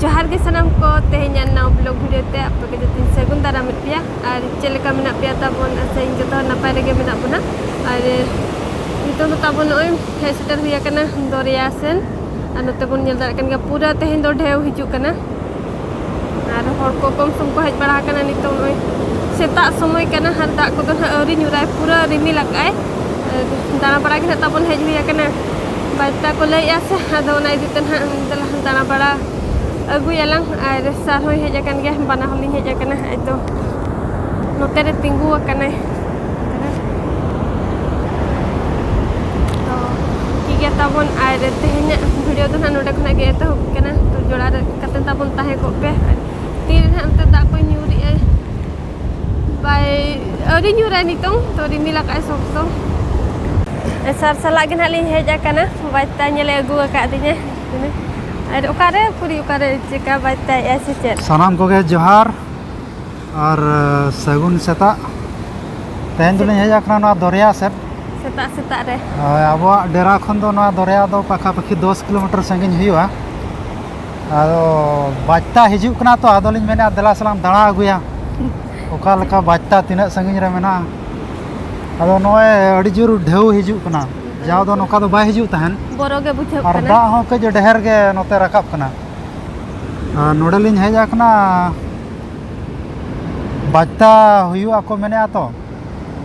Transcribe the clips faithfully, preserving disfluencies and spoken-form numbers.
ᱡᱚᱦᱟᱨ ᱜᱮ ᱥᱟᱱᱟᱢ ᱠᱚ, ᱛᱮᱦᱮᱧᱟᱜ ᱱᱟᱣᱟ ᱵᱞᱚᱜ ᱵᱷᱤᱰᱤᱭᱳ ᱛᱮ ᱟᱯᱮ ᱠᱚ ᱡᱚᱛᱚᱧ ᱥᱟᱹᱜᱩᱱ ᱫᱟᱨᱟᱢᱮᱫ ᱯᱮᱭᱟ᱾ ᱟᱨ ᱪᱮᱫ ᱞᱮᱠᱟ ᱢᱮᱱᱟᱜ ᱯᱮᱭᱟ ᱛᱟᱵᱚᱱ? ᱟᱥᱟᱭᱟᱹᱧ ᱡᱚᱛᱚ ᱦᱚᱲ ᱱᱟᱯᱟᱭ ᱨᱮᱜᱮ ᱢᱮᱱᱟᱜ ᱵᱚᱱᱟ᱾ ᱟᱨ ᱱᱤᱛᱚᱜ ᱫᱚ ᱛᱟᱵᱚᱱ ᱱᱚᱜᱼᱚᱭ ᱦᱮᱡ ᱥᱮᱴᱮᱨ ᱦᱩᱭ ᱟᱠᱟᱱᱟ ᱫᱚᱨᱭᱟ ᱥᱮᱱ᱾ ᱟᱨ ᱱᱚᱛᱮ ᱵᱚᱱ ᱧᱮᱞ ᱫᱟᱲᱮᱭᱟᱜ ᱠᱟᱱ ᱜᱮᱭᱟ, ᱯᱩᱨᱟᱹ ᱛᱮᱦᱮᱧ ᱫᱚ ᱰᱷᱮᱣ ᱦᱤᱡᱩᱜ ᱠᱟᱱᱟ᱾ ᱟᱨ ᱦᱚᱲ ᱠᱚ ᱠᱚᱢ ᱥᱚᱢ ᱠᱚ ᱦᱮᱡ ᱵᱟᱲᱟ ᱟᱠᱟᱱᱟ᱾ ᱱᱤᱛᱚᱜ ᱱᱚᱜᱼᱚᱭ ᱥᱮᱛᱟᱜ ᱥᱚᱢᱚᱭ ᱠᱟᱱᱟ ᱟᱨ ᱫᱟᱜ ᱠᱚᱫᱚ ᱱᱟᱦᱟᱜ ᱟᱹᱣᱨᱤ ᱧᱩᱨᱟᱭ, ᱯᱩᱨᱟᱹ ᱨᱤᱢᱤᱞ ᱟᱠᱟᱫᱼᱟᱭ᱾ ᱟᱨ ᱫᱟᱬᱟ ᱵᱟᱲᱟ ᱜᱮ ᱱᱟᱦᱟᱜ ᱛᱟᱵᱚᱱ ᱦᱮᱡ ᱦᱩᱭ ᱟᱠᱟᱱᱟ᱾ ᱵᱟᱡᱽᱛᱟ ᱠᱚ ᱞᱟᱹᱭᱮᱫᱼᱟ ᱥᱮ, ᱟᱫᱚ ᱚᱱᱟ ᱤᱫᱤ ᱛᱮ ᱱᱟᱦᱟᱜ ᱫᱮᱞᱟ ᱫᱟᱬᱟ ᱵᱟᱲᱟ ᱟᱹᱜᱩᱭᱟᱞᱟᱝ᱾ ᱟᱨ ᱥᱟᱨ ᱦᱚᱸᱭ ᱦᱮᱡ ᱟᱠᱟᱱ ᱜᱮᱭᱟ, ᱵᱟᱱᱟ ᱦᱚᱲ ᱞᱤᱧ ᱦᱮᱡ ᱟᱠᱟᱱᱟ᱾ ᱟᱡ ᱫᱚ ᱱᱚᱛᱮ ᱨᱮ ᱛᱤᱸᱜᱩ ᱟᱠᱟᱱᱟᱭ᱾ ᱛᱚ ᱴᱷᱤᱠ ᱜᱮᱭᱟ ᱛᱟᱵᱚᱱ, ᱟᱨ ᱛᱮᱦᱮᱧᱟᱜ ᱵᱷᱤᱰᱤᱭᱳ ᱫᱚ ᱱᱟᱦᱟᱜ ᱱᱚᱰᱮ ᱠᱷᱚᱱᱟᱜ ᱜᱮ ᱮᱛᱚᱦᱚᱵ ᱠᱟᱱᱟ᱾ ᱛᱚ ᱡᱚᱲᱟᱣ ᱨᱮ ᱠᱟᱛᱮ ᱛᱟᱵᱚᱱ ᱛᱟᱦᱮᱸ ᱠᱚᱜ ᱯᱮ᱾ ᱟᱨ ᱛᱤᱨᱮ ᱱᱟᱦᱟᱜ ᱱᱚᱛᱮ ᱫᱟᱜ ᱠᱚᱭ ᱧᱩᱨᱮᱜᱼᱟᱭ, ᱵᱟᱭ, ᱟᱹᱣᱨᱤ ᱧᱩᱨᱟᱭ ᱱᱤᱛᱚᱝ, ᱛᱚ ᱨᱤᱢᱤᱞ ᱟᱠᱟᱫᱼᱟᱭ ᱥᱚᱠᱛᱚ᱾ ᱥᱟᱨ ᱥᱟᱞᱟᱜ ᱜᱮ ᱱᱟᱦᱟᱜ ᱞᱤᱧ ᱦᱮᱡ ᱟᱠᱟᱱᱟ, ᱵᱟᱡᱽᱛᱟ ᱧᱮᱞᱮ ᱟᱹᱜᱩ ᱟᱠᱟᱫ ᱫᱤᱧᱟ᱾ ᱟᱨ ᱚᱠᱟᱨᱮ ᱠᱩᱲᱤ, ᱚᱠᱟᱨᱮ ᱪᱮᱠᱟ ᱵᱟᱡᱽᱛᱟᱭᱮᱫᱼᱟᱭ ᱥᱮ ᱪᱮᱫ? ᱥᱟᱱᱟᱢ ᱠᱚᱜᱮ ᱡᱚᱦᱟᱨ ᱟᱨ, ᱟᱹ, ᱥᱟᱹᱜᱩᱱ ᱥᱮᱛᱟᱜ᱾ ᱛᱮᱦᱮᱧ ᱫᱚᱞᱤᱧ ᱦᱮᱡ ᱟᱠᱟᱱᱟ ᱱᱚᱣᱟ ᱫᱚᱨᱭᱟ ᱥᱮᱫ᱾ ᱥᱮᱛᱟᱜ ᱥᱮᱛᱟᱜ ᱨᱮ᱾ ᱦᱳᱭ, ᱟᱵᱚᱣᱟᱜ ᱰᱮᱨᱟ ᱠᱷᱚᱱ ᱫᱚ ᱱᱚᱣᱟ ᱫᱚᱨᱭᱟ ᱫᱚ ᱯᱟᱠᱷᱟ ᱯᱟᱹᱠᱷᱤ ᱫᱚᱥ ᱠᱤᱞᱳᱢᱤᱴᱟᱨ ᱥᱟᱺᱜᱤᱧ ᱦᱩᱭᱩᱜᱼᱟ᱾ ᱟᱫᱚ ᱵᱟᱡᱽᱛᱟ ᱦᱤᱡᱩᱜ ᱠᱟᱱᱟ ᱛᱚ, ᱟᱫᱚᱞᱤᱧ ᱢᱮᱱᱮᱫᱼᱟ, ᱫᱮᱞᱟ ᱥᱟᱞᱟᱝ ᱫᱟᱬᱟ ᱟᱹᱜᱩᱭᱟ᱾ ᱚᱠᱟ ᱞᱮᱠᱟ ᱵᱟᱡᱽᱛᱟ ᱛᱤᱱᱟᱹᱜ ᱥᱟᱺᱜᱤᱧ ᱨᱮ ᱢᱮᱱᱟᱜᱼᱟ᱾ ᱟᱫᱚ ᱱᱚᱜᱼᱚᱭ ᱟᱹᱰᱤ ᱡᱳᱨ ᱰᱷᱮᱣ ᱦᱤᱡᱩᱜ ᱠᱟᱱᱟ, ᱡᱟᱣ ᱫᱚ ᱱᱚᱝᱠᱟ ᱫᱚ ᱵᱟᱭ ᱦᱤᱡᱩᱜ ᱛᱟᱦᱮᱱ᱾ ᱵᱚᱨᱚ ᱜᱮ ᱵᱩᱡᱷᱟᱹᱜ ᱟᱨ ᱠᱟᱱᱟ᱾ ᱫᱟᱜ ᱦᱚᱸ ᱠᱟᱹᱡ ᱰᱷᱮᱨ ᱜᱮ ᱱᱚᱛᱮ ᱨᱟᱠᱟᱵ ᱠᱟᱱᱟ᱾ ᱟᱨ ᱱᱚᱰᱮᱞᱤᱧ ᱦᱮᱡ ᱟᱠᱟᱱᱟ, ᱵᱟᱡᱽᱛᱟ ᱦᱩᱭᱩᱜᱼᱟ ᱠᱚ ᱢᱮᱱᱮᱫᱼᱟ ᱛᱚ,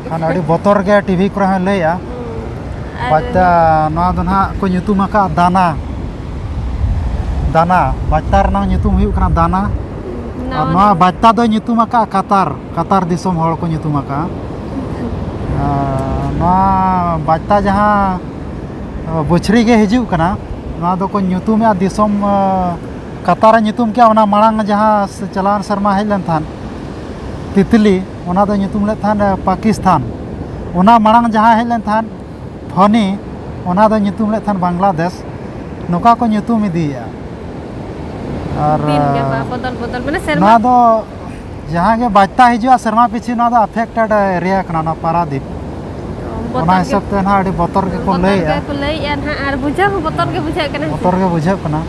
ᱠᱷᱟᱱ ᱟᱹᱰᱤ ᱵᱚᱛᱚᱨ ᱜᱮ ᱴᱤᱵᱷᱤ ᱠᱚᱨᱮ ᱦᱚᱸ ᱞᱟᱹᱭᱮᱜᱼᱟ᱾ ᱦᱩᱸ᱾ ᱟᱨ ᱵᱟᱡᱽᱛᱟ ᱱᱚᱣᱟ ᱫᱚ ᱱᱟᱦᱟᱜ ᱠᱚ ᱧᱩᱛᱩᱢ ᱟᱠᱟᱫᱼᱟ ᱫᱟᱱᱟ᱾ ᱫᱟᱱᱟ, ᱵᱟᱡᱽᱛᱟ ᱨᱮᱱᱟᱜ ᱧᱩᱛᱩᱢ ᱦᱩᱭᱩᱜ ᱠᱟᱱᱟ ᱫᱟᱱᱟ᱾ ᱟᱨ ᱱᱟᱣᱟ ᱱᱚᱣᱟ ᱱᱟᱣᱟ᱾ ᱵᱟᱡᱽᱛᱟ ᱫᱚᱭ ᱧᱩᱛᱩᱢ ᱟᱠᱟᱫᱼᱟ ᱠᱟᱛᱟᱨ, ᱠᱟᱛᱟᱨ ᱫᱤᱥᱚᱢ ᱦᱚᱲ ᱠᱚ ᱧᱩᱛᱩᱢ ᱟᱠᱟᱫᱼᱟ᱾ ᱟᱨ ᱱᱚᱣᱟ ᱵᱟᱡᱽᱛᱟ ᱡᱟᱦᱟᱸ ᱵᱟᱹᱪᱷᱨᱤ ᱜᱮ ᱦᱤᱡᱩᱜ ᱠᱟᱱᱟ, ᱱᱚᱣᱟ ᱫᱚᱠᱚ ᱧᱩᱛᱩᱢᱮᱜᱼᱟ ᱫᱤᱥᱚᱢ, ᱟᱸ, ᱠᱟᱛᱟᱨᱮ ᱧᱩᱛᱩᱢ ᱠᱮᱜᱼᱟ᱾ ᱚᱱᱟ ᱢᱟᱲᱟᱝ ᱡᱟᱦᱟᱸ ᱥᱮ ᱪᱟᱞᱟᱣᱮᱱ ᱥᱮᱨᱢᱟ ᱦᱮᱡ ᱞᱮᱱ ᱛᱟᱦᱮᱸᱫ ᱛᱤᱛᱞᱤ, ᱚᱱᱟ ᱫᱚ ᱧᱩᱛᱩᱢ ᱞᱮᱫ ᱛᱟᱦᱮᱸᱫ, ᱟᱸ, ᱯᱟᱠᱤᱥᱛᱷᱟᱱ᱾ ᱚᱱᱟ ᱢᱟᱲᱟᱝ ᱡᱟᱦᱟᱸ ᱦᱮᱡ ᱞᱮᱱ ᱛᱟᱦᱮᱸᱫ ᱯᱷᱚᱱᱤ, ᱚᱱᱟ ᱫᱚ ᱧᱩᱛᱩᱢ ᱞᱮᱫ ᱛᱟᱦᱮᱸᱫ ᱵᱟᱝᱞᱟᱫᱮᱥ᱾ ᱱᱚᱝᱠᱟ ᱠᱚ ᱧᱩᱛᱩᱢ ᱤᱫᱤᱭᱮᱜᱼᱟ᱾ ᱟᱨ, ᱫᱤᱱ ᱜᱮ ᱵᱟ-, ᱟᱸ, ᱵᱚᱫᱚᱞ ᱵᱚᱫᱚᱞ, ᱢᱟᱱᱮ ᱥᱮᱨᱢᱟ ᱱᱚᱣᱟ ᱫᱚ ᱡᱟᱦᱟᱸ ᱜᱮ ᱵᱟᱡᱽᱛᱟ ᱦᱤᱡᱩᱜᱼᱟ ᱥᱮᱨᱢᱟ ᱯᱤᱪᱷᱤ, ᱱᱚᱣᱟ ᱫᱚ ᱟᱯᱷᱮᱠᱴᱮᱰ ᱮᱨᱤᱭᱟ ᱠᱟᱱᱟ, ᱱᱚᱣᱟ ᱯᱟᱨᱟᱫᱤᱯ᱾ ᱵᱚᱛᱚᱨ ᱚᱱᱟ ᱜᱮ, ᱦᱤᱥᱟᱹᱵ ᱛᱮ ᱱᱟᱦᱟᱜ ᱟᱹᱰᱤ ᱵᱚᱛᱚᱨ ᱜᱮᱠᱚ ᱵᱚᱛᱚᱨ ᱞᱟᱹᱭᱮᱜᱼᱟ᱾ ᱜᱮᱠᱚ ᱞᱟᱹᱭᱮᱜᱼᱟ ᱱᱟᱦᱟᱜ, ᱟᱨ ᱵᱩᱡᱷᱟᱹᱣ ᱦᱚᱸ ᱵᱚᱛᱚᱨ ᱜᱮ ᱵᱩᱡᱷᱟᱹᱜ ᱠᱟᱱᱟ᱾ ᱵᱚᱛᱚᱨ ᱜᱮ ᱵᱩᱡᱷᱟᱹᱜ ᱠᱟᱱᱟ᱾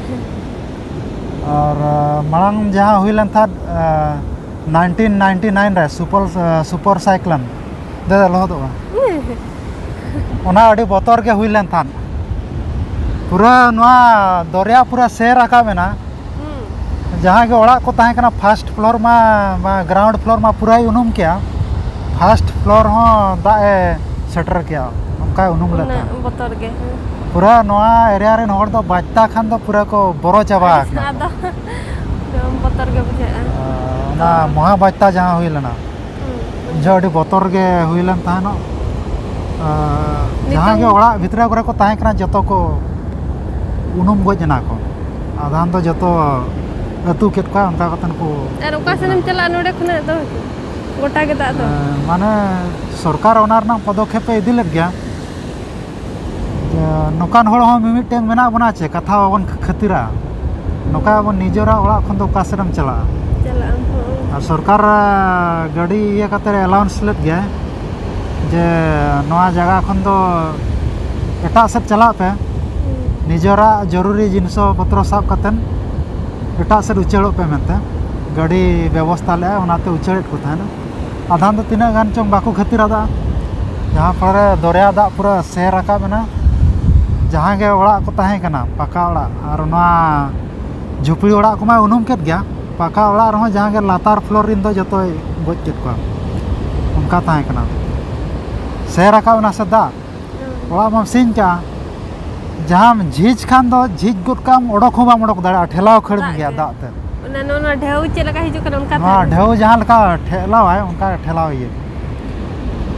ᱟᱨ ᱢᱟᱲᱟᱝ ᱡᱟᱦᱟᱸ ᱦᱩᱭ ᱞᱮᱱ ᱛᱟᱦᱮᱸᱫ ᱱᱟᱭᱤᱱᱴᱤᱱ ᱱᱟᱭᱤᱱᱴᱤ ᱱᱟᱭᱤᱱ ᱨᱮ ᱥᱩᱯᱟᱨ ᱥᱩᱯᱟᱨ ᱥᱟᱭᱠᱞᱚᱱ ᱫᱚ ᱞᱚᱦᱚᱫᱚᱜᱼᱟ᱾ ᱚᱱᱟ ᱟᱹᱰᱤ ᱵᱚᱛᱚᱨ ᱜᱮ ᱦᱩᱭ ᱞᱮᱱ ᱛᱟᱦᱮᱸᱫ᱾ ᱯᱩᱨᱟᱹ ᱱᱚᱣᱟ ᱫᱚᱨᱭᱟ ᱯᱩᱨᱟᱹ ᱥᱮ ᱨᱟᱠᱟᱵ ᱮᱱᱟ᱾ ᱡᱟᱦᱟᱸ ᱜᱮ ᱚᱲᱟᱜ ᱠᱚ ᱛᱟᱦᱮᱸ ᱠᱟᱱᱟ ᱯᱷᱟᱥᱴ ᱯᱷᱞᱳᱨ ᱢᱟ, ᱢᱟ ᱜᱨᱟᱣᱩᱱᱰ ᱯᱷᱞᱳᱨ ᱢᱟ ᱯᱩᱨᱟᱹᱭ ᱩᱱᱩᱢ ᱠᱮᱜᱼᱟ᱾ ᱯᱷᱟᱥᱴ ᱯᱷᱞᱳᱨ ᱦᱚᱸ ᱫᱟᱜ ᱮ ᱥᱮᱴᱮᱨ ᱠᱮᱜᱼᱟ, ᱚᱱᱠᱟᱭ ᱩᱱᱩᱢ ᱞᱮᱫ ᱩᱱᱟᱹᱜ ᱛᱟᱦᱮᱸᱫ᱾ ᱵᱚᱛᱚᱨ ᱜᱮ, ᱦᱮᱸ᱾ ᱯᱩᱨᱟᱹ ᱱᱚᱣᱟ ᱮᱨᱤᱭᱟ ᱨᱮᱱ ᱦᱚᱲ ᱫᱚ ᱵᱟᱪᱛᱟ ᱠᱷᱟᱱ ᱫᱚ ᱯᱩᱨᱟᱹ ᱠᱚ ᱵᱚᱨᱚ ᱪᱟᱵᱟ ᱟᱠᱟᱱᱟ᱾ ᱟᱫᱚ ᱵᱚᱛᱚᱨ ᱜᱮ ᱵᱩᱡᱷᱟᱹᱜᱼᱟ᱾ ᱚᱱᱟ ᱢᱚᱦᱟ ᱵᱟᱪᱛᱟ ᱡᱟᱦᱟᱸ ᱦᱩᱭ ᱞᱮᱱᱟ, ᱦᱩᱸ᱾ ᱩᱱ ᱡᱚᱦᱚᱜ ᱟᱹᱰᱤ ᱵᱚᱛᱚᱨ ᱜᱮ ᱦᱩᱭ ᱞᱮᱱ ᱛᱟᱦᱮᱱᱚᱜ᱾ ᱟᱨ ᱡᱟᱦᱟᱸ ᱜᱮ ᱱᱤᱛᱚᱝ ᱚᱲᱟᱜ ᱵᱷᱤᱛᱨᱤ ᱠᱚᱨᱮ ᱠᱚ ᱛᱟᱦᱮᱸ ᱠᱟᱱᱟ, ᱡᱚᱛᱚ ᱠᱚ ᱩᱱᱩᱢ ᱜᱚᱡ ᱮᱱᱟ ᱠᱚ᱾ ᱟᱫᱷᱟᱱ ᱫᱚ ᱡᱚᱛᱚ ᱟᱹᱛᱩ ᱠᱮᱫ ᱠᱚᱣᱟ, ᱚᱱᱠᱟ ᱠᱟᱛᱮ ᱠᱚ ᱟᱨ ᱚᱠᱟ ᱥᱮᱱᱮᱢ ᱪᱟᱞᱟᱜᱼᱟ ᱱᱚᱰᱮ ᱠᱷᱚᱱᱟᱜ ᱫᱚ? ᱜᱚᱴᱟ ᱜᱮ ᱫᱟᱜ ᱫᱚ᱾ ᱮᱸ, ᱢᱟᱱᱮ ᱥᱚᱨᱠᱟᱨ ᱚᱱᱟ ᱨᱮᱱᱟᱜ ᱯᱚᱫᱚᱠᱷᱮᱯ ᱮ ᱤᱫᱤ ᱞᱮᱫ ᱜᱮᱭᱟ᱾ ᱡᱮ ᱱᱚᱝᱠᱟᱱ ᱦᱚᱲ ᱦᱚᱸ ᱢᱤᱢᱤᱫᱴᱮᱱ ᱢᱮᱱᱟᱜ ᱵᱚᱱᱟ ᱪᱮ, ᱠᱟᱛᱷᱟ ᱵᱟᱵᱚᱱ ᱠᱷᱟᱹᱛᱤᱨᱟ᱾ ᱱᱚᱝᱠᱟ ᱟᱵᱚ ᱱᱤᱡᱮᱨᱟᱜ ᱚᱲᱟᱜ ᱠᱷᱚᱱ ᱫᱚ ᱚᱠᱟ ᱥᱮᱫ ᱮᱢ ᱪᱟᱞᱟᱜᱼᱟ? ᱪᱟᱞᱟᱜ ᱟᱢ, ᱦᱚᱸ᱾ ᱟᱨ ᱥᱚᱨᱠᱟᱨ, ᱟᱸ, ᱜᱟᱹᱰᱤ ᱤᱭᱟᱹ ᱠᱟᱛᱮ ᱮᱞᱟᱣᱩᱱᱥ ᱞᱮᱫ ᱜᱮᱭᱟᱭ ᱡᱮ ᱱᱚᱣᱟ ᱡᱟᱭᱜᱟ ᱠᱷᱚᱱ ᱫᱚ ᱮᱴᱟᱜ ᱥᱮᱫ ᱪᱟᱞᱟᱜ ᱯᱮ, ᱦᱩᱸ᱾ ᱱᱤᱡᱮᱨᱟᱜ ᱡᱚᱨᱩᱨᱤ ᱡᱤᱱᱤᱥ ᱯᱚᱛᱨᱚ ᱥᱟᱵ ᱠᱟᱛᱮᱫ ᱮᱴᱟᱜ ᱥᱮᱫ ᱩᱪᱟᱹᱲᱚᱜ ᱯᱮ ᱢᱮᱱᱛᱮ ᱜᱟᱹᱰᱤ ᱵᱮᱵᱚᱥᱛᱷᱟ ᱞᱮᱫᱼᱟ, ᱚᱱᱟᱛᱮ ᱩᱪᱟᱹᱲᱮᱫ ᱠᱚ ᱛᱟᱦᱮᱱᱟ᱾ ᱟᱫᱷᱟᱱ ᱫᱚ ᱛᱤᱱᱟᱹᱜ ᱜᱟᱱ ᱪᱚᱝ ᱵᱟᱠᱚ ᱠᱷᱟᱹᱛᱤᱨ ᱟᱫᱟ, ᱡᱟᱦᱟᱸ ᱯᱷᱚᱞᱮ ᱫᱚᱨᱭᱟ ᱫᱟᱜ ᱯᱩᱨᱟᱹ ᱥᱮ ᱨᱟᱠᱟᱵ ᱮᱱᱟ᱾ ᱡᱟᱦᱟᱸ ᱜᱮ ᱚᱲᱟᱜ ᱠᱚ ᱛᱟᱦᱮᱸ ᱠᱟᱱᱟ, ᱯᱟᱠᱟ ᱚᱲᱟᱜ, ᱟᱨ ᱱᱚᱣᱟ ᱡᱷᱩᱯᱲᱤ ᱚᱲᱟᱜ ᱠᱚᱢᱟᱭ ᱩᱱᱩᱢ ᱠᱮᱫ ᱜᱮᱭᱟ, ᱯᱟᱠᱟ ᱚᱲᱟᱜ ᱨᱮᱦᱚᱸ ᱡᱟᱦᱟᱸ ᱜᱮ ᱞᱟᱛᱟᱨ ᱯᱷᱞᱳᱨ ᱨᱮᱱ ᱫᱚ ᱡᱚᱛᱚᱭ ᱜᱚᱡ ᱠᱮᱫ ᱠᱚᱣᱟ᱾ ᱚᱱᱠᱟ ᱛᱟᱦᱮᱸ ᱠᱟᱱᱟ, ᱥᱮ ᱨᱟᱠᱟᱵ ᱮᱱᱟ ᱥᱮ ᱫᱟᱜ᱾ ᱚᱲᱟᱜ ᱢᱟᱢ ᱥᱤᱧ ᱠᱟᱜᱼᱟ, ᱡᱟᱦᱟᱸᱢ ᱡᱷᱤᱡ ᱠᱷᱟᱱ ᱫᱚ ᱡᱷᱤᱡ ᱜᱚᱫ ᱠᱟᱜ ᱟᱢ, ᱚᱰᱚᱠ ᱦᱚᱸ ᱵᱟᱢ ᱚᱰᱚᱠ ᱫᱟᱲᱮᱭᱟᱜᱼᱟ, ᱴᱷᱮᱞᱟᱣ ᱠᱷᱟᱹᱲ ᱫᱟᱜ ᱢᱮᱭᱟ ᱜᱮ᱾ ᱫᱟᱜ ᱛᱮ᱾ ᱚᱱᱟ, ᱱᱚᱣᱟ, ᱱᱚᱣᱟ ᱰᱷᱮᱣ ᱪᱮᱫ ᱞᱮᱠᱟ ᱦᱤᱡᱩᱜ ᱠᱟᱱᱟ, ᱚᱱᱠᱟ ᱱᱚᱣᱟ ᱛᱟᱦᱮᱸ ᱰᱷᱮᱣ ᱡᱟᱦᱟᱸ ᱞᱮᱠᱟ ᱴᱷᱮᱞᱟᱣᱟᱭ, ᱚᱱᱠᱟ ᱴᱷᱮᱞᱟᱣ ᱤᱭᱟᱹ᱾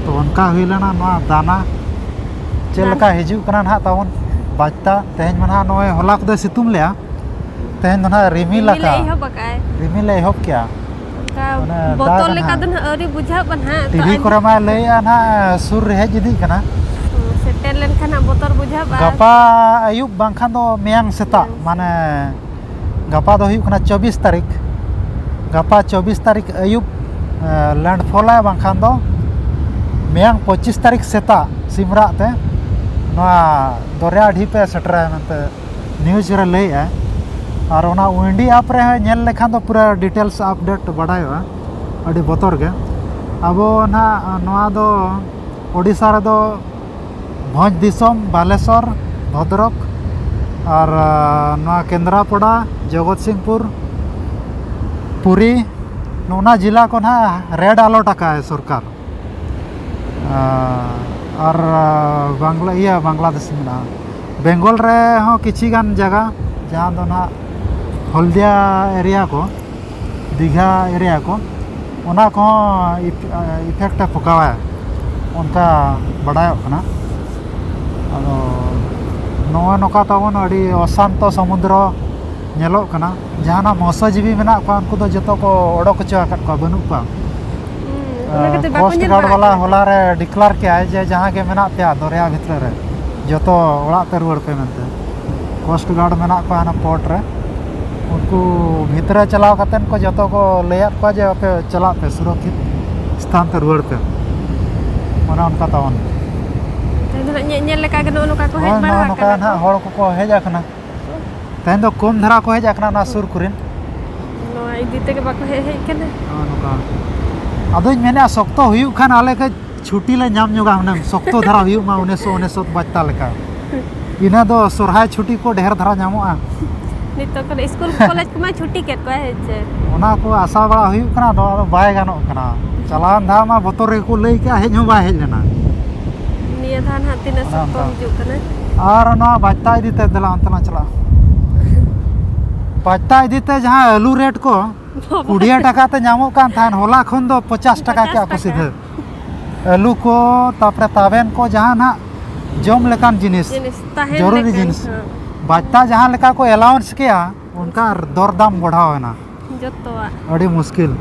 ᱛᱚ, ᱚᱱᱠᱟ ᱦᱩᱭ ᱞᱮᱱᱟ ᱱᱚᱣᱟ ᱫᱟᱱᱟ᱾ ᱪᱮᱫ ᱫᱟᱱᱟ᱾ ᱞᱮᱠᱟ ᱦᱤᱡᱩᱜ ᱠᱟᱱᱟ ᱱᱟᱦᱟᱜ ᱛᱟᱵᱚᱱ ᱵᱟᱪᱛᱟ? ᱛᱮᱦᱮᱧ ᱢᱟ ᱱᱟᱦᱟᱜ ᱱᱚᱜᱼᱚᱭ ᱦᱚᱞᱟ ᱠᱚᱫᱚᱭ ᱥᱤᱛᱩᱝ ᱞᱮᱜᱼᱟ, ᱛᱮᱦᱮᱧ ᱫᱚ ᱱᱟᱦᱟᱜ ᱨᱤᱢᱤᱞ ᱨᱤᱢᱤᱞᱮ ᱟᱠᱟᱜᱼᱟ᱾ ᱮᱦᱚᱵ ᱟᱠᱟᱜᱼᱟᱭ᱾ ᱨᱤᱢᱤᱞᱮ ᱮᱦᱚᱵ ᱠᱮᱜᱼᱟ᱾ ᱚᱱᱠᱟ ᱢᱟᱱᱮ ᱵᱚᱛᱚᱨ ᱫᱟᱜᱟ ᱞᱮᱠᱟ ᱱᱟᱦᱟᱜ᱾ ᱫᱚ ᱱᱟᱦᱟᱜ ᱟᱹᱣᱨᱤ ᱵᱩᱡᱷᱟᱹᱜ ᱵᱟ ᱱᱟᱦᱟᱜ, ᱛᱚ ᱴᱤᱵᱷᱤ ᱟᱸᱡᱚᱢ ᱠᱚᱨᱮ ᱢᱟᱭ ᱞᱟᱹᱭᱮᱜᱼᱟ ᱱᱟᱦᱟᱜ ᱥᱩᱨ ᱨᱮ ᱦᱮᱡ ᱤᱫᱤᱜ ᱠᱟᱱᱟ᱾ ᱦᱩᱸ, ᱥᱮᱴᱮᱨ ᱞᱮᱱᱠᱷᱟᱱ ᱦᱟᱸᱜ ᱵᱚᱛᱚᱨ ᱵᱩᱡᱷᱟᱹᱜᱼᱟ᱾ ᱜᱟᱯᱟ ᱟᱹᱭᱩᱵ ᱵᱟᱝᱠᱷᱟᱱ ᱫᱚ ᱢᱮᱭᱟᱝ ᱥᱮᱛᱟᱜ, ᱢᱮᱭᱟᱝ᱾ ᱢᱟᱱᱮ ᱜᱟᱯᱟ ᱫᱚ ᱦᱩᱭᱩᱜ ᱠᱟᱱᱟ ᱪᱚᱵᱵᱤᱥ ᱛᱟᱹᱨᱤᱠᱷ᱾ ᱜᱟᱯᱟ ᱪᱚᱵᱵᱤᱥ ᱛᱟᱹᱨᱤᱠᱷ ᱟᱹᱭᱩᱵ, ᱮ, ᱞᱮᱱᱰᱯᱷᱚᱞᱟᱭ, ᱵᱟᱝᱠᱷᱟᱱ ᱫᱚ ᱢᱮᱭᱟᱝ ᱯᱚᱸᱪᱤᱥ ᱛᱟᱹᱨᱤᱠᱷ ᱥᱮᱛᱟᱜ ᱥᱤᱢᱨᱟᱜ ᱛᱮ ᱱᱚᱣᱟ ᱫᱚᱨᱭᱟ ᱰᱷᱤᱯ ᱮ ᱥᱮᱴᱮᱨᱟᱭ ᱢᱮᱱᱛᱮ ᱱᱤᱭᱩᱡᱽ ᱨᱮ ᱞᱟᱹᱭᱮᱜᱼᱟ᱾ ᱟᱨ ᱚᱱᱟ ᱣᱤᱱᱰᱤ ᱟᱯ ᱨᱮ ᱧᱮᱞ ᱞᱮᱠᱷᱟᱱ ᱫᱚ ᱯᱩᱨᱟᱹ ᱰᱤᱴᱮᱞᱥ ᱟᱯᱰᱮᱴ ᱵᱟᱰᱟᱭᱚᱜᱼᱟ᱾ ᱟᱹᱰᱤ ᱵᱚᱛᱚᱨ ᱜᱮ᱾ ᱟᱵᱚ ᱱᱟᱦᱟᱜ ᱱᱚᱣᱟ ᱫᱚ ᱳᱰᱤᱥᱟ ᱨᱮᱫᱚ ᱵᱷᱚᱸᱡᱽ ᱫᱤᱥᱚᱢ, ᱵᱟᱞᱮᱥᱚᱨ, ᱵᱷᱚᱫᱨᱚᱠ, ᱟᱨ ᱱᱚᱣᱟ ᱠᱮᱱᱫᱨᱟᱯᱚᱰᱟ, ᱡᱚᱜᱚᱛᱥᱤᱝᱯᱩᱨ, ᱯᱩᱨᱤ, ᱱᱚᱜᱼᱱᱟ ᱡᱮᱞᱟ ᱠᱚ ᱱᱟᱦᱟᱜ ᱨᱮᱰ ᱟᱞᱟᱨᱴ ᱟᱠᱟᱫᱼᱟᱭ ᱥᱚᱨᱠᱟᱨ᱾ ᱟᱨ ᱵᱟᱝᱞᱟ ᱤᱭᱟᱹ ᱵᱟᱝᱞᱟᱫᱮᱥ ᱢᱮᱱᱟᱜᱼᱟ᱾ ᱵᱮᱝᱜᱚᱞ ᱨᱮᱦᱚᱸ ᱠᱤᱪᱷᱤ ᱜᱟᱱ ᱡᱟᱭᱜᱟ, ᱡᱟᱦᱟᱸ ᱫᱚ ᱱᱟᱦᱟᱜ ᱦᱚᱞᱫᱤᱭᱟ ᱮᱨᱤᱭᱟ ᱠᱚ, ᱫᱤᱜᱷᱟ ᱮᱨᱤᱭᱟ ᱠᱚ, ᱚᱱᱟ ᱠᱚᱦᱚᱸ ᱤᱯᱷᱮᱠᱴ ᱮ ᱯᱚᱠᱟᱣᱟᱭ, ᱚᱱᱠᱟ ᱵᱟᱰᱟᱭᱚᱜ ᱠᱟᱱᱟ᱾ ᱟᱫᱚ ᱱᱚᱜᱼᱚᱭ ᱱᱚᱝᱠᱟ ᱛᱟᱵᱚᱱ ᱟᱹᱰᱤ ᱚᱥᱟᱱᱛᱚ ᱥᱚᱢᱩᱫᱨᱚ ᱧᱮᱞᱚᱜ ᱠᱟᱱᱟ᱾ ᱡᱟᱦᱟᱱᱟᱜ ᱢᱚᱛᱥᱚᱡᱤᱵᱤ ᱢᱮᱱᱟᱜ ᱠᱚᱣᱟ, ᱩᱱᱠᱩ ᱫᱚ ᱡᱚᱛᱚ ᱠᱚ ᱚᱰᱚᱠ ᱦᱚᱪᱚ ᱟᱠᱟᱫ ᱠᱚᱣᱟ, ᱵᱟᱹᱱᱩᱜ ᱠᱚᱣᱟ᱾ ᱚᱱᱟ ᱠᱷᱟᱹᱛᱤᱨ ᱵᱟᱠᱚ ᱠᱳᱥᱴ ᱧᱮᱞ ᱜᱟᱨᱰ ᱵᱟᱲᱟ ᱵᱟᱞᱟ ᱠᱟᱱᱟ᱾ ᱦᱚᱞᱟ ᱨᱮ ᱰᱤᱠᱞᱟᱨ ᱠᱮᱜᱼᱟᱭ ᱡᱮ ᱡᱟᱦᱟᱸ ᱜᱮ ᱢᱮᱱᱟᱜ ᱯᱮᱭᱟ ᱫᱚᱨᱭᱟ ᱵᱷᱤᱛᱨᱤ ᱨᱮ, ᱡᱚᱛᱚ ᱚᱲᱟᱜ ᱯᱮ ᱨᱩᱣᱟᱹᱲ ᱯᱮ ᱢᱮᱱᱛᱮ᱾ ᱠᱳᱥᱴ ᱜᱟᱨᱰ ᱢᱮᱱᱟᱜ ᱠᱚᱣᱟ ᱦᱟᱱᱟ ᱯᱳᱨᱴ ᱨᱮ, ᱩᱱᱠᱩ ᱵᱷᱤᱛᱨᱤ ᱪᱟᱞᱟᱣ ᱠᱟᱛᱮᱫ ᱠᱚ ᱡᱚᱛᱚ ᱠᱚ ᱞᱟᱹᱭᱟᱫ ᱠᱚᱣᱟ ᱡᱮ ᱟᱯᱮ ᱪᱟᱞᱟᱜ ᱯᱮ, ᱥᱩᱨᱚᱠᱠᱷᱤᱛ ᱥᱛᱷᱟᱱ ᱛᱮ ᱨᱩᱣᱟᱹᱲ ᱯᱮ᱾ ᱚᱱᱮ ᱚᱱᱠᱟ ᱛᱟᱵᱚᱱ᱾ ᱛᱮᱦᱮᱧ ᱫᱚ ᱱᱟᱜ ᱧᱮᱧᱮᱞ ᱞᱮᱠᱟ ᱜᱮ ᱱᱚᱜᱼᱚ ᱱᱚᱝᱠᱟ ᱠᱚ ᱦᱮᱡ ᱦᱳᱭ, ᱵᱟᱲᱟ ᱱᱚᱜᱼᱚ ᱱᱚᱝᱠᱟ ᱟᱠᱟᱱᱟ ᱱᱟᱦᱟᱜ ᱠᱚ᱾ ᱦᱚᱲ ᱠᱚᱠᱚ ᱦᱮᱡ ᱟᱠᱟᱱᱟ᱾ ᱛᱮᱦᱮᱧ ᱫᱚ ᱠᱚᱢ ᱫᱷᱟᱨᱟ ᱠᱚ ᱦᱮᱡ ᱟᱠᱟᱱᱟ ᱚᱱᱟ ᱥᱩᱨ ᱠᱚᱨᱮᱱ᱾ ᱱᱚᱣᱟ ᱤᱫᱤ ᱛᱮᱜᱮ ᱵᱟᱠᱚ ᱦᱮᱡ ᱦᱮᱡ ᱠᱟᱱᱟ᱾ ᱱᱚᱜᱼᱚ ᱱᱚᱝᱠᱟ᱾ ᱟᱫᱚᱧ ᱢᱮᱱᱮᱫᱼᱟ, ᱥᱚᱠᱛᱚ ᱦᱩᱭᱩᱜ ᱠᱷᱟᱱ ᱟᱞᱮ ᱠᱟᱹᱡ ᱪᱷᱩᱴᱤ ᱞᱮ ᱧᱟᱢ ᱧᱚᱜᱟ ᱦᱩᱱᱟᱹᱝ, ᱥᱚᱠᱛᱚ ᱫᱷᱟᱨᱟ ᱦᱩᱭᱩᱜ ᱢᱟ ᱩᱱᱤᱥᱥᱚ ᱩᱱᱤᱥᱥᱚ ᱵᱟᱪᱛᱟ ᱞᱮᱠᱟ᱾ ᱤᱱᱟᱹ ᱫᱚ ᱥᱚᱨᱦᱟᱭ ᱪᱷᱩᱴᱤ ᱠᱚ ᱰᱷᱮᱨ ᱫᱷᱟᱨᱟ ᱧᱟᱢᱚᱜᱼᱟ᱾ ᱱᱤᱛᱚᱜ ᱠᱷᱚᱱ ᱥᱠᱩᱞ ᱠᱚᱞᱮᱡᱽ ᱠᱚᱢᱟ ᱪᱷᱩᱴᱤ ᱠᱮᱫ ᱠᱚᱣᱟ, ᱦᱮᱸ ᱪᱮ? ᱚᱱᱟ ᱠᱚ ᱟᱥᱟ ᱵᱟᱲᱟ ᱦᱩᱭᱩᱜ ᱠᱟᱱᱟ, ᱟᱫᱚ, ᱟᱫᱚ ᱵᱟᱭ ᱜᱟᱱᱚᱜ ᱠᱟᱱᱟ᱾ ᱪᱟᱞᱟᱣᱮᱱ ᱫᱷᱟᱣ ᱢᱟ ᱵᱚᱛᱚᱨ ᱨᱮᱜᱮ ᱠᱚ ᱞᱟᱹᱭ ᱠᱮᱜᱼᱟ, ᱦᱮᱡ ᱦᱚᱸ ᱵᱟᱭ ᱦᱮᱡ ᱞᱮᱱᱟ᱾ ᱱᱤᱭᱟᱹ ᱫᱷᱟᱣ ᱱᱟᱦᱟᱜ ᱛᱤᱱᱟᱹᱜ ᱚᱱᱮ ᱥᱚᱠᱛᱚ ᱚᱱᱠᱟ᱾ ᱦᱤᱡᱩᱜ ᱠᱟᱱᱟ᱾ ᱟᱨ ᱱᱚᱣᱟ ᱵᱟᱪᱛᱟ ᱤᱫᱤ ᱛᱮ, ᱫᱮᱞᱟ ᱚᱱᱛᱮ ᱞᱟᱝ ᱪᱟᱞᱟᱜᱼᱟ᱾ ᱵᱟᱪᱛᱟ ᱤᱫᱤ ᱛᱮ ᱡᱟᱦᱟᱸ ᱟᱹᱞᱩ ᱨᱮᱴ ᱠᱚ ᱠᱩᱰᱤᱭᱟ ᱴᱟᱠᱟ ᱛᱮ ᱧᱟᱢᱚᱜ ᱠᱟᱱ ᱛᱟᱦᱮᱸᱱ, ᱦᱚᱞᱟ ᱠᱷᱚᱱ ᱫᱚ ᱯᱚᱪᱟᱥ ᱴᱟᱠᱟ ᱠᱮᱜᱼᱟ ᱠᱚ ᱯᱚᱪᱟᱥ ᱴᱟᱠᱟ᱾ ᱥᱤᱫᱷᱟᱹ᱾ ᱟᱹᱞᱩ ᱠᱚ, ᱛᱟᱯᱚᱨᱮ ᱛᱟᱵᱮᱱ ᱠᱚ, ᱡᱟᱦᱟᱸ ᱱᱟᱜ ᱡᱚᱢ ᱞᱮᱠᱟᱱ ᱡᱤᱱᱤᱥ, ᱡᱤᱱᱤᱥ ᱛᱟᱦᱮᱱ ᱡᱚᱨᱩᱨᱤ ᱞᱮᱠᱟᱱ, ᱡᱤᱱᱤᱥ᱾ ᱦᱮᱸ᱾ ᱵᱟᱪᱛᱟ ᱡᱟᱦᱟᱸ ᱞᱮᱠᱟ ᱠᱚ ᱮᱞᱟᱣᱮᱱᱥ ᱠᱮᱜᱼᱟ, ᱚᱱᱠᱟ ᱫᱚᱨᱫᱟᱢ ᱵᱟᱲᱦᱟᱣ ᱮᱱᱟ᱾ ᱡᱚᱛᱚᱣᱟᱜ᱾ ᱟᱹᱰᱤ ᱢᱩᱥᱠᱤᱞ᱾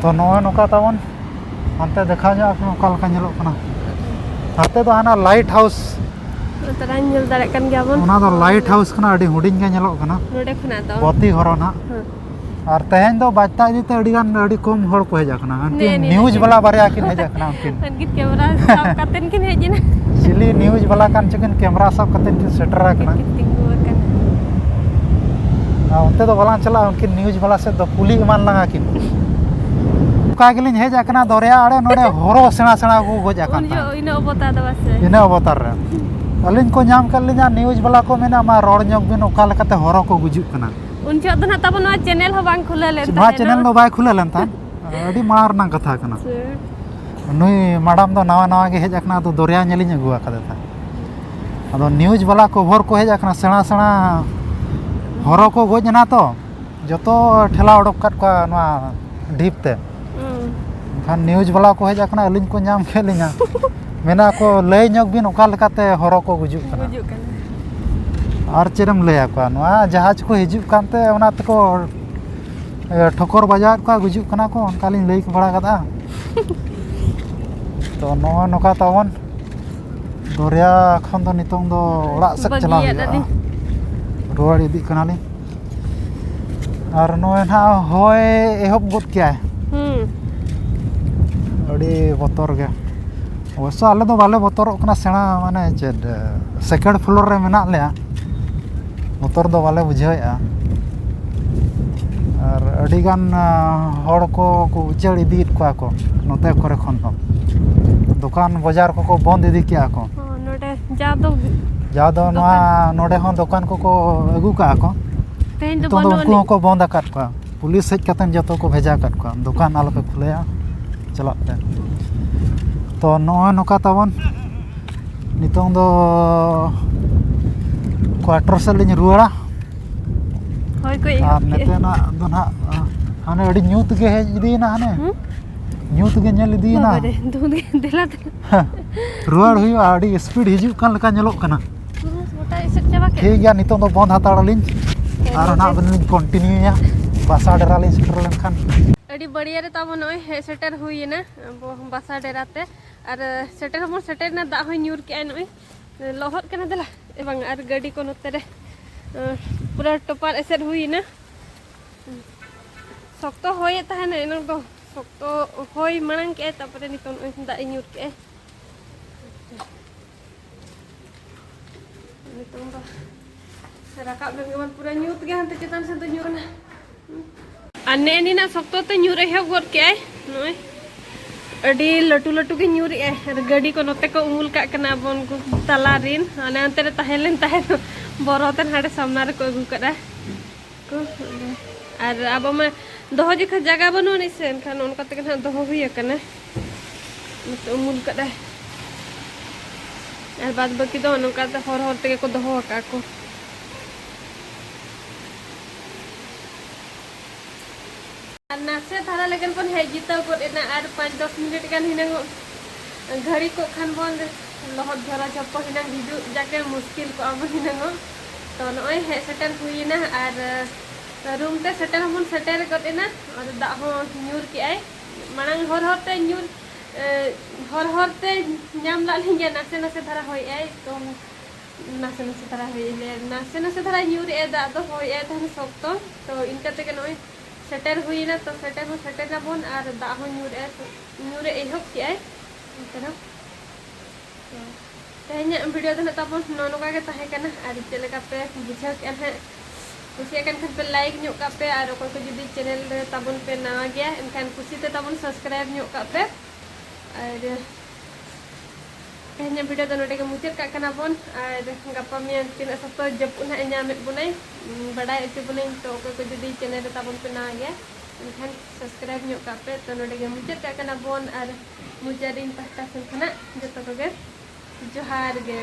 ᱛᱚ, ᱱᱚᱜᱼᱚᱭ ᱱᱚᱝᱠᱟ ᱛᱟᱵᱚᱱ᱾ ᱦᱟᱱᱛᱮ ᱫᱮᱠᱷᱟᱣ ᱧᱚᱜ ᱟᱯᱮ ᱚᱠᱟ ᱞᱮᱠᱟ ᱧᱮᱞᱚᱜ ᱠᱟᱱᱟ᱾ ᱦᱟᱱᱛᱮ ᱫᱚ ᱦᱟᱱᱟ ᱞᱟᱭᱤᱴ ᱦᱟᱣᱩᱥ᱾ ᱛᱟᱨᱟᱧ ᱧᱮᱞ ᱫᱟᱲᱮᱭᱟᱜ ᱠᱟᱱ ᱜᱮᱭᱟ ᱵᱚᱱ᱾ ᱚᱱᱟ ᱫᱚ ᱞᱟᱭᱤᱴ ᱦᱟᱣᱩᱥ ᱠᱟᱱᱟ, ᱟᱹᱰᱤ ᱦᱩᱰᱤᱧ ᱜᱮ ᱧᱮᱞᱚᱜ ᱠᱟᱱᱟ᱾ ᱱᱚᱰᱮ ᱠᱷᱚᱱᱟᱜ ᱫᱚ᱾ ᱵᱟᱹᱛᱤ ᱦᱚᱨᱚ ᱱᱟᱜ᱾ ᱦᱮᱸ᱾ ᱟᱨ ᱛᱮᱦᱮᱧ ᱫᱚ ᱵᱟᱪᱛᱟ ᱤᱫᱤ ᱛᱮ ᱟᱹᱰᱤ ᱜᱟᱱ, ᱟᱹᱰᱤ ᱠᱚᱢ ᱦᱚᱲ ᱠᱚ ᱦᱮᱡ ᱟᱠᱟᱱᱟ᱾ ᱩᱱᱠᱤᱱ ᱱᱮ, ᱱᱮ, ᱱᱤᱭᱩᱡᱽ ᱱᱮ᱾ ᱵᱟᱞᱟ ᱵᱟᱨᱭᱟ ᱠᱤᱱ ᱦᱮᱡ ᱟᱠᱟᱱᱟ ᱩᱱᱠᱤᱱ᱾ ᱩᱱᱠᱤᱱ ᱠᱮᱢᱮᱨᱟ ᱥᱟᱵ ᱠᱟᱛᱮᱱ ᱠᱤᱱ ᱦᱮᱡ ᱮᱱᱟ᱾ ᱪᱤᱞᱤ ᱱᱤᱭᱩᱡᱽ ᱵᱟᱞᱟ ᱠᱟᱱ ᱪᱚᱠᱤᱱ, ᱠᱮᱢᱮᱨᱟ ᱥᱟᱵ ᱠᱟᱛᱮ ᱠᱤᱱ ᱥᱮᱴᱮᱨ ᱟᱠᱟᱱᱟ᱾ ᱠᱤᱱ ᱛᱤᱸᱜᱩ ᱟᱠᱟᱱᱟ᱾ ᱛᱮᱫᱚ ᱵᱟᱞᱟᱝ ᱪᱟᱞᱟᱜᱼᱟ, ᱩᱱᱠᱤᱱ ᱱᱤᱭᱩᱡᱽ ᱵᱟᱞᱟ ᱥᱮᱫ ᱫᱚ ᱠᱩᱞᱤ ᱮᱢᱟᱱ ᱞᱟᱝᱟ ᱠᱤᱱ᱾ ᱚᱱᱠᱟ ᱜᱮᱞᱤᱧ ᱦᱮᱡ ᱟᱠᱟᱱᱟ ᱫᱚᱨᱭᱟ ᱟᱲᱮ, ᱱᱚᱰᱮ ᱦᱚᱨᱚ ᱥᱮᱬᱟ ᱥᱮᱬᱟ ᱠᱚ ᱜᱚᱡ ᱟᱠᱟᱱ ᱩᱱ ᱛᱟᱦᱮᱸᱫ᱾ ᱡᱚᱦᱚᱜ ᱤᱱᱟᱹ ᱚᱵᱚᱛᱟᱨ ᱫᱚ ᱵᱟᱥᱮ? ᱤᱱᱟᱹ ᱚᱵᱚᱛᱟᱨ ᱨᱮ ᱟᱹᱞᱤᱧ ᱠᱚ ᱧᱟᱢ ᱠᱮᱫ ᱞᱤᱧᱟ, ᱱᱤᱭᱩᱡᱽ ᱵᱟᱞᱟ ᱠᱚ ᱢᱮᱱᱟ, "ᱢᱟ ᱨᱚᱲ ᱧᱚᱜ ᱵᱤᱱ, ᱚᱠᱟ ᱞᱮᱠᱟᱛᱮ ᱦᱚᱨᱚ ᱠᱚ ᱜᱩᱡᱩᱜ ᱠᱟᱱᱟ?" ᱩᱱ ᱡᱚᱦᱚᱜ ᱫᱚ ᱱᱟᱦᱟᱜ ᱛᱟᱵᱚ ᱱᱚᱣᱟ ᱪᱮᱱᱮᱞ ᱦᱚᱸ ᱵᱟᱝ ᱠᱷᱩᱞᱟᱹᱣ ᱞᱮᱱ ᱱᱚᱣᱟ ᱛᱟᱦᱮᱸᱫ, ᱪᱮᱱᱮᱞ ᱱᱚᱣᱟ ᱫᱚ ᱵᱟᱭ ᱠᱷᱩᱞᱟᱹᱣ ᱞᱮᱱ ᱛᱟᱦᱮᱸᱫ᱾ ᱟᱹᱰᱤ ᱢᱟᱲᱟᱝ ᱨᱮᱱᱟᱜ ᱠᱟᱛᱷᱟ ᱠᱟᱱᱟ᱾ ᱟᱪᱪᱷᱟ᱾ ᱱᱩᱭ ᱢᱟᱰᱟᱢ ᱫᱚ ᱱᱟᱣᱟ ᱱᱟᱣᱟ ᱜᱮ ᱦᱮᱡ ᱟᱠᱟᱱᱟ, ᱟᱫᱚ ᱫᱚᱨᱭᱟ ᱧᱮᱞᱤᱧ ᱟᱹᱜᱩ ᱟᱠᱟᱫᱮ ᱛᱟᱦᱮᱸᱫ᱾ ᱟᱫᱚ ᱱᱤᱭᱩᱡᱽ ᱵᱟᱞᱟ ᱠᱚᱵᱷᱚᱨ ᱠᱚ ᱦᱮᱡ ᱟᱠᱟᱱᱟ, ᱥᱮᱬᱟ ᱥᱮᱬᱟ ᱦᱚᱨᱚ ᱠᱚ ᱜᱚᱡ ᱮᱱᱟ ᱛᱚ, ᱡᱚᱛᱚ ᱴᱷᱮᱞᱟᱣ ᱚᱰᱚᱠ ᱠᱟᱫ ᱠᱚᱣᱟ ᱱᱚᱣᱟ ᱰᱷᱤᱯ ᱛᱮ᱾ ᱦᱩᱸ᱾ ᱮᱱᱠᱷᱟᱱ ᱱᱤᱭᱩᱡᱽ ᱵᱟᱞᱟ ᱠᱚ ᱦᱮᱡ ᱟᱠᱟᱱᱟ, ᱟᱹᱞᱤᱧ ᱠᱚ ᱧᱟᱢ ᱠᱮᱫ ᱞᱤᱧᱟ᱾ ᱢᱮᱱᱟ ᱠᱚ, "ᱞᱟᱹᱭ ᱧᱚᱜ ᱵᱤᱱ ᱚᱠᱟ ᱞᱮᱠᱟᱛᱮ ᱦᱚᱨᱚ ᱠᱚ ᱜᱩᱡᱩᱜ ᱠᱟᱱᱟ?" ᱜᱩᱡᱩᱜ ᱠᱟᱱᱟ᱾ ᱟᱨ ᱪᱮᱫ ᱮᱢ ᱞᱟᱹᱭ ᱟᱠᱚᱣᱟ, ᱱᱚᱣᱟ ᱡᱟᱦᱟᱡᱽ ᱠᱚ ᱦᱤᱡᱩᱜ ᱠᱟᱱᱛᱮ ᱚᱱᱟ ᱛᱮᱠᱚ, ᱮ, ᱴᱷᱚᱠᱚᱨ ᱵᱟᱡᱟᱣᱮᱫ ᱠᱚᱣᱟ, ᱜᱩᱡᱩᱜ ᱠᱟᱱᱟ ᱠᱚ, ᱚᱱᱠᱟ ᱞᱤᱧ ᱞᱟᱹᱭ ᱵᱟᱲᱟ ᱠᱟᱫᱟ᱾ ᱛᱚ ᱱᱚᱜᱼᱚ ᱱᱚᱝᱠᱟ ᱛᱟᱵᱚᱱ ᱫᱚᱨᱭᱟ ᱠᱷᱚᱱ ᱫᱚ ᱱᱤᱛᱚᱝ ᱫᱚ ᱚᱲᱟᱜ ᱥᱮᱫ ᱪᱟᱞᱟᱣ ᱵᱟᱹᱜᱤᱭᱟᱫ ᱦᱩᱭᱩᱜᱼᱟ᱾ ᱟᱹᱞᱤᱧ᱾ ᱨᱩᱣᱟᱹᱲ ᱤᱫᱤᱜ ᱠᱟᱱᱟᱞᱤᱧ᱾ ᱟᱨ ᱱᱚᱜᱼᱚᱭ ᱱᱟᱦᱟᱜ ᱦᱚᱭ ᱮᱦᱚᱵ ᱜᱚᱫ ᱠᱮᱜᱼᱟᱭ᱾ ᱦᱩᱸ᱾ ᱟᱹᱰᱤ ᱵᱚᱛᱚᱨ ᱜᱮ᱾ ᱚᱵᱚᱥᱥᱚ ᱟᱞᱮ ᱫᱚ ᱵᱟᱞᱮ ᱵᱚᱛᱚᱨᱚᱜ ᱠᱟᱱᱟ, ᱥᱮᱬᱟ ᱢᱟᱱᱮ ᱪᱮᱫ, second floor ᱨᱮ ᱢᱮᱱᱟᱜ ᱞᱮᱭᱟ, ᱵᱚᱛᱚᱨ ᱫᱚ ᱵᱟᱞᱮ ᱵᱩᱡᱷᱟᱹᱣᱮᱫᱼᱟ᱾ ᱟᱨ ᱟᱹᱰᱤᱜᱟᱱ, ᱟ, ᱦᱚᱲ ᱠᱚ ᱠᱚ ᱩᱪᱟᱹᱲ ᱤᱫᱤᱭᱮᱫ ᱠᱚᱣᱟ ᱠᱚ ᱱᱚᱛᱮ ᱠᱚᱨᱮ ᱠᱷᱚᱱ ᱫᱚ᱾ ᱫᱚᱠᱟᱱ ᱵᱟᱡᱟᱨ ᱠᱚᱠᱚ ᱵᱚᱱᱫ ᱤᱫᱤ ᱠᱮᱜᱼᱟ ᱠᱚ᱾ ᱚ, ᱱᱚᱰᱮ ᱡᱟ ᱫᱚ ᱡᱟ ᱫᱚ ᱱᱚᱣᱟ ᱫᱚᱠᱟᱱ ᱱᱚᱰᱮ ᱦᱚᱸ ᱫᱚᱠᱟᱱ ᱠᱚᱠᱚ ᱟᱹᱜᱩ ᱠᱟᱜᱼᱟ ᱠᱚ᱾ ᱛᱮᱦᱮᱧ ᱫᱚ ᱱᱤᱛᱚᱝ ᱫᱚ ᱵᱟᱹᱱᱩᱜ ᱩᱱᱠᱩ ᱟᱹᱱᱤᱡ᱾ ᱦᱚᱸᱠᱚ ᱵᱚᱱᱫ ᱟᱠᱟᱫ ᱠᱚᱣᱟ᱾ ᱯᱩᱞᱤᱥ ᱦᱮᱡ ᱠᱟᱛᱮ ᱡᱚᱛᱚ ᱠᱚ ᱵᱷᱮᱡᱟ ᱟᱠᱟᱫ ᱠᱚᱣᱟ, ᱫᱚᱠᱟᱱ ᱟᱞᱚᱯᱮ ᱠᱷᱩᱞᱟᱹᱭᱟ, ᱪᱟᱞᱟᱜ ᱯᱮ᱾ ᱛᱚ ᱱᱚᱜᱼᱚᱭ ᱱᱚᱝᱠᱟ ᱛᱟᱵᱚᱱ ᱱᱤᱛᱚᱝ ᱫᱚ ᱠᱣᱟᱴᱟᱨ ᱥᱮᱫ ᱞᱤᱧ ᱨᱩᱣᱟᱹᱲᱟ᱾ ᱦᱳᱭ ᱠᱚ ᱟᱨ ᱮᱦᱚᱵ ᱠᱮᱜᱼᱟ᱾ ᱱᱚᱛᱮᱱᱟᱜ ᱫᱚ ᱱᱟᱦᱟᱜ, ᱦᱟᱱᱮ ᱟᱹᱰᱤ ᱧᱩᱛ ᱜᱮ ᱦᱮᱡ ᱤᱫᱤᱭᱮᱱᱟ, ᱦᱟᱱᱮ ᱦᱩᱸ? ᱧᱩᱛ ᱜᱮ ᱧᱮᱞ ᱤᱫᱤᱭᱮᱱᱟ᱾ ᱵᱟᱵᱟ ᱨᱮ, ᱫᱩ ᱫᱮ-, ᱫᱮᱞᱟ ᱫᱮᱞᱟ᱾ ᱦᱮᱸ, ᱨᱩᱣᱟᱹᱲ ᱦᱩᱭᱩᱜᱼᱟ, ᱟᱹᱰᱤ speed ᱦᱤᱡᱩᱜ ᱠᱟᱱ ᱞᱮᱠᱟ ᱧᱮᱞᱚᱜ ᱠᱟᱱᱟ᱾ ᱦᱩᱸ, ᱜᱚᱴᱟ ᱮᱥᱮᱫ ᱪᱟᱵᱟ ᱠᱮᱫ᱾ ᱴᱷᱤᱠ ᱜᱮᱭᱟ, ᱱᱤᱛᱚᱝ ᱫᱚ ᱵᱚᱱᱫ ᱦᱟᱛᱟᱲ ᱟᱹᱞᱤᱧ᱾ ᱦᱮᱸ, ᱟᱨ ᱵᱚᱱᱫ ᱱᱟᱦᱟᱜ ᱵᱮᱱ ᱞᱤᱧ continue-ᱭᱟ ᱵᱟᱥᱟ ᱰᱮᱨᱟ ᱞᱤᱧ ᱥᱮᱴᱮᱨ ᱞᱮᱱᱠᱷᱟᱱ᱾ ᱟᱹᱰᱤ ᱵᱟᱹᱲᱤᱭᱟᱹ ᱨᱮ ᱛᱟᱵᱚ ᱱᱚᱜᱼᱚᱭ ᱦᱮᱡ ᱥᱮᱴᱮᱨ ᱦᱩᱭᱮᱱᱟ ᱟᱵᱚ ᱵᱟᱥᱟ ᱰᱮᱨᱟ ᱛᱮ᱾ ᱟᱨ ᱥᱮᱴᱮᱨ ᱦᱚᱸᱵᱚᱱ ᱥᱮᱴᱮᱨ ᱮᱱᱟ, ᱫᱟᱜ ᱦᱚᱸᱭ ᱧᱩᱨ ᱠᱮᱜᱼᱟᱭ, ᱱᱚᱜᱼᱚᱭ ᱞᱚᱦᱚᱫ ᱠᱟᱱᱟ᱾ ᱫᱮᱞᱟ ᱮ ᱵᱟᱝ, ᱟᱨ ᱜᱟᱹᱰᱤ ᱠᱚ ᱱᱚᱛᱮ ᱨᱮ, ᱟᱸ, ᱯᱩᱨᱟᱹ ᱴᱚᱯᱟᱨ ᱮᱥᱮᱫ ᱦᱩᱭᱮᱱᱟ᱾ ᱥᱚᱠᱛᱚ ᱦᱚᱭᱮᱫ ᱛᱟᱦᱮᱱᱟ ᱮᱱᱟᱝ ᱫᱚ, ᱥᱚᱠᱛᱚ ᱦᱚᱭ ᱢᱟᱲᱟᱝ ᱠᱮᱜᱼᱟᱭ, ᱛᱟᱨᱯᱚᱨᱮ ᱱᱤᱛᱚᱝ ᱱᱚᱜᱼᱚᱭ ᱫᱟᱜ ᱮ ᱧᱩᱨ ᱠᱮᱜᱼᱟᱭ᱾ ᱱᱤᱛᱚᱝ ᱫᱚ ᱨᱟᱠᱟᱵ ᱞᱮᱱ ᱜᱮᱵᱚᱱ, ᱯᱩᱨᱟᱹ ᱧᱩᱛ ᱜᱮ ᱦᱟᱱᱛᱮ ᱪᱮᱛᱟᱱ ᱥᱮᱫ ᱫᱚ ᱧᱩᱨ ᱮᱱᱟ᱾ ᱟᱨ ᱱᱮᱜᱼᱮ ᱱᱤᱱᱟᱹᱜ ᱥᱚᱠᱛᱚ ᱛᱮ ᱧᱩᱨ ᱮᱦᱚᱵ ᱜᱚᱫ ᱠᱮᱜᱼᱟᱭ᱾ ᱱᱚᱜᱼᱚᱭ ᱟᱹᱰᱤ ᱞᱟᱹᱴᱩ ᱞᱟᱹᱴᱩ ᱜᱮ ᱧᱩᱨᱮᱜᱼᱟᱭ᱾ ᱟᱨ ᱜᱟᱹᱰᱤ ᱠᱚ ᱱᱚᱛᱮ ᱠᱚ ᱩᱢᱩᱞ ᱠᱟᱜ ᱠᱟᱱᱟ, ᱟᱵᱚ ᱩᱱᱠᱩ ᱛᱟᱞᱟ ᱨᱤᱱ ᱦᱟᱱᱮ ᱦᱟᱱᱛᱮ ᱨᱮ ᱛᱟᱦᱮᱸ ᱞᱮᱱ ᱛᱟᱦᱮᱸ ᱫᱚ ᱵᱚᱨᱚ ᱛᱮ ᱦᱟᱸᱰᱮ ᱥᱟᱢᱱᱟ ᱨᱮᱠᱚ ᱟᱹᱜᱩ ᱠᱟᱫᱟ ᱠᱚ᱾ ᱟᱨ ᱟᱵᱚ ᱢᱟ ᱫᱚᱦᱚ ᱡᱚᱠᱷᱟ ᱡᱟᱭᱜᱟ ᱵᱟᱹᱱᱩᱜ ᱟᱹᱱᱤᱡ ᱥᱮ, ᱮᱱᱠᱷᱟᱱ ᱚᱱᱠᱟ ᱛᱮᱜᱮ ᱱᱟᱦᱟᱜ ᱫᱚᱦᱚ ᱦᱩᱭ ᱟᱠᱟᱱᱟ᱾ ᱱᱚᱛᱮ ᱩᱢᱩᱞ ᱠᱟᱫᱟᱭ᱾ ᱟᱨ ᱵᱟᱫ ᱵᱟᱹᱠᱤ ᱫᱚ ᱱᱚᱝᱠᱟ ᱛᱮ ᱦᱚᱨ ᱦᱚᱨ ᱛᱮᱜᱮ ᱠᱚ ᱫᱚᱦᱚ ᱟᱠᱟᱫ ᱠᱚ᱾ ᱟᱨ ᱱᱟᱥᱮ ᱫᱷᱟᱨᱟ ᱞᱟᱹᱜᱤᱫ ᱵᱚᱱ ᱦᱮᱡ ᱡᱤᱛᱟᱹᱣ ᱜᱚᱫ ᱮᱱᱟ, ᱟᱨ ᱯᱟᱸᱪ ᱫᱚᱥ ᱢᱤᱱᱤᱴ ᱜᱟᱱ ᱦᱤᱱᱟᱹᱝᱚᱜ ᱜᱷᱟᱹᱲᱤ ᱠᱚᱜ ᱠᱷᱟᱱ ᱵᱚᱱ ᱞᱚᱦᱚᱫ ᱡᱷᱚᱨᱟ ᱡᱷᱚᱯᱚ ᱦᱤᱱᱟᱹᱝ ᱦᱤᱡᱩᱜ ᱡᱟᱠᱮ ᱢᱩᱥᱠᱤᱞ ᱠᱚᱜᱼᱟ ᱵᱚᱱ ᱦᱤᱱᱟᱹᱝᱚᱜ᱾ ᱛᱚ ᱱᱚᱜᱼᱚᱭ ᱦᱮᱡ ᱥᱮᱴᱮᱨ ᱦᱩᱭᱮᱱᱟ, ᱟᱨ ᱨᱩᱢ ᱛᱮ ᱥᱮᱴᱮᱨ ᱦᱚᱸᱵᱚᱱ ᱥᱮᱴᱮᱨ ᱜᱚᱫ ᱮᱱᱟ᱾ ᱟᱫᱚ ᱫᱟᱜ ᱦᱚᱸ ᱧᱩᱨ ᱠᱮᱜᱼᱟᱭ, ᱢᱟᱲᱟᱝ ᱦᱚᱨ ᱦᱚᱨ ᱛᱮ ᱧᱩᱨ, ᱮ, ᱦᱚᱨ ᱦᱚᱨ ᱛᱮ ᱧᱟᱢ ᱞᱟᱜ ᱞᱤᱧ ᱜᱮᱭᱟ ᱱᱟᱥᱮ ᱱᱟᱥᱮ ᱫᱷᱟᱨᱟ ᱦᱚᱭᱮᱜᱼᱟᱭ᱾ ᱛᱚ ᱱᱟᱥᱮ ᱱᱟᱥᱮ ᱫᱷᱟᱨᱟ ᱦᱚᱭᱮᱜᱼᱟᱭ, ᱱᱟᱥᱮ ᱱᱟᱥᱮ ᱫᱷᱟᱨᱟ ᱧᱩᱨᱮᱜᱼᱟᱭ, ᱫᱟᱜ ᱫᱚ ᱦᱚᱭᱮᱜᱼᱟᱭ ᱛᱟᱦᱮᱱ ᱥᱚᱠᱛᱚ᱾ ᱛᱚ ᱤᱱᱠᱟ ᱛᱮᱜᱮ ᱱᱚᱜᱼᱚᱭ ᱥᱮᱴᱮᱨ ᱦᱩᱭᱮᱱᱟ᱾ ᱛᱚ ᱥᱮᱴᱮᱨ ᱦᱚᱸ ᱥᱮᱴᱮᱨ ᱱᱟᱵᱚᱱ ᱟᱨ ᱫᱟᱜ ᱦᱚᱸ ᱧᱩᱨᱮᱜᱼᱟᱭ, ᱧᱩᱨᱮ ᱮᱦᱚᱵ ᱠᱮᱜᱼᱟᱭ᱾ ᱮᱱᱛᱮ ᱨᱮᱦᱚᱸ ᱛᱚ ᱛᱮᱦᱮᱧᱟᱜ ᱵᱷᱤᱰᱤᱭᱳ ᱫᱚ ᱱᱟᱜ ᱛᱟᱵᱚᱱ ᱱᱚᱜᱼᱚ ᱱᱚᱝᱠᱟ ᱜᱮ ᱛᱟᱦᱮᱸ ᱠᱟᱱᱟ᱾ ᱟᱨ ᱪᱮᱫ ᱞᱮᱠᱟ ᱯᱮ ᱵᱩᱡᱷᱟᱹᱣ ᱠᱮᱜᱼᱟ ᱱᱟᱦᱟᱜ, ᱠᱩᱥᱤᱭᱟᱜ ᱠᱟᱱ ᱠᱷᱟᱱ ᱯᱮ ᱞᱟᱭᱤᱠ ᱧᱚᱜ ᱠᱟᱜ ᱯᱮ, ᱟᱨ ᱚᱠᱚᱭ ᱠᱚ ᱡᱩᱫᱤ ᱪᱮᱱᱮᱞ ᱨᱮ ᱛᱟᱵᱚᱱ ᱯᱮ ᱱᱟᱣᱟ ᱜᱮᱭᱟ, ᱮᱱᱠᱷᱟᱱ ᱠᱩᱥᱤᱛᱮ ᱛᱟᱵᱚᱱ ᱥᱟᱵᱥᱠᱨᱟᱭᱤᱵᱽ ᱧᱚᱜ ᱠᱟᱜ ᱯᱮ᱾ ᱟᱨ ᱛᱮᱦᱮᱧᱟᱜ ᱵᱷᱤᱰᱤᱭᱳ ᱫᱚ ᱱᱚᱰᱮ ᱜᱮ ᱢᱩᱪᱟᱹᱫ ᱠᱟᱜ ᱠᱟᱱᱟ ᱵᱚᱱ᱾ ᱟᱨ ᱜᱟᱯᱟ ᱢᱮᱭᱟᱝ ᱛᱤᱱᱟᱹᱜ ᱥᱚᱠᱛᱚ ᱡᱟᱹᱯᱩᱫ ᱱᱟᱦᱟᱜ ᱮ ᱧᱟᱢᱮᱫ ᱵᱚᱱᱟᱭ, ᱩᱸ, ᱵᱟᱰᱟᱭ ᱦᱚᱪᱚ ᱵᱚᱱᱟᱹᱧ᱾ ᱛᱚ ᱚᱠᱚᱭ ᱠᱚ ᱡᱩᱫᱤ ᱪᱮᱱᱮᱞ ᱨᱮ ᱛᱟᱵᱚᱱ ᱯᱮ ᱱᱟᱣᱟ ᱜᱮᱭᱟ, ᱮᱱᱠᱷᱟᱱ ᱥᱟᱵᱥᱠᱨᱟᱭᱤᱵᱽ ᱧᱚᱜ ᱠᱟᱜ ᱯᱮ᱾ ᱛᱚ ᱱᱚᱰᱮ ᱜᱮ ᱢᱩᱪᱟᱹᱫ ᱠᱟᱜ ᱠᱟᱱᱟ ᱵᱚᱱ, ᱟᱨ ᱢᱩᱪᱟᱹᱫ ᱤᱧ ᱯᱟᱦᱴᱟ ᱥᱮᱱ ᱠᱷᱚᱱᱟᱜ ᱡᱚᱛᱚ ᱠᱚᱜᱮ ᱡᱚᱦᱟᱨ ᱜᱮ᱾